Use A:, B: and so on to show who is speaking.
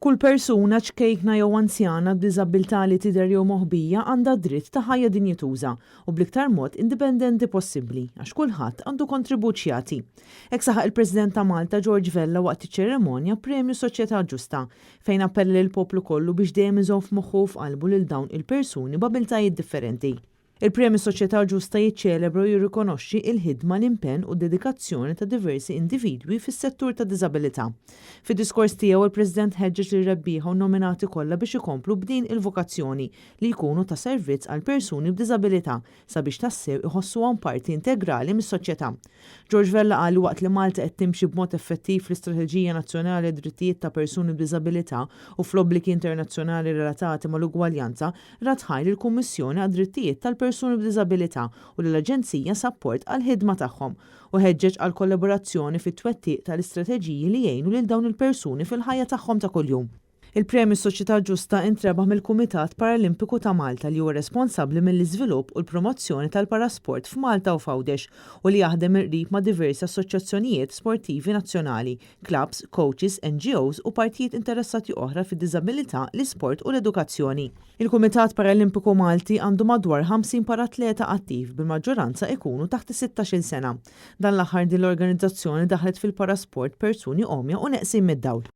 A: Kull persuna, ċkejkna jew anzjana, b'diżabbiltà li tidher jew moħbija għandha d-dritt ta' ħajja dinjituża u bl-iktar mod indipendenti possibbli għax kulħadd għandu kontribut x'jagħti. Hekk saħaq il-President ta' Malta George Vella waqt iċ-ċerimonja Premju Soċjetà Ġusta fejn appella lill-poplu kollu biex dejjem iżomm f'moħħu u f'qalbu lil dawn il-persuni b'abiltajiet differenti. Il-Premju Soċjetà Ġusta jiċċelebra u jirrikonoxxi l-ħidma, l-impenn u d-dedikazzjoni ta' diversi individwi fis-settur tad-diżabilità. Fid-diskors tiegħu, il-President ħeġġeġ lir-rebbieħa u n-nominati kollha biex ikomplu b'din il-vokazzjoni li jkunu ta' servizz għal persuni b'diżabilità sabiex tassew iħossuhom parti integrali mis-soċjetà. George Vella qal li waqt li Malta qed timxi b'mod effettiv fl-Istrateġija Nazzjonali għad-Drittijiet ta' Persuni b'Diżabilità u fl-obbligi internazzjonali relatati mal-ugwaljanza, radd ħajr lill-Kummissjoni għad-Drittijiet tal-Persuni b'Diżabilità u lill-Aġenzija Sapport għall-ħidma tagħhom u ħeġġeġ għal kollaborazzjoni fit-twettiq tal-istrateġiji li jgħinu lil dawn il-persuni fil-ħajja tagħhom ta' kuljum. Il-Premju Soċjetà Ġusta intrebaħ mill-Kumitat Paralimpiku ta' Malta li huwa responsabbli mill-iżvilupp u l-promozzjoni tal-parasport f'Malta u f'Għawdex u li jaħdem mill-qrib ma' diversi assoċjazzjonijiet sportivi nazzjonali, klabbs, coaches, NGOs u partijiet interessati oħra fid-diżabilità, l-isport u l-edukazzjoni. Il-Kumitat Paralimpiku Malti għandu madwar 50 paratleta attiv bil-maġġoranza ikunu taħt is-sittax-il sena. Dan l-aħħar din l-organizzazzjoni daħlet fil-parasport persuni għomja u neqsin mid-dawl.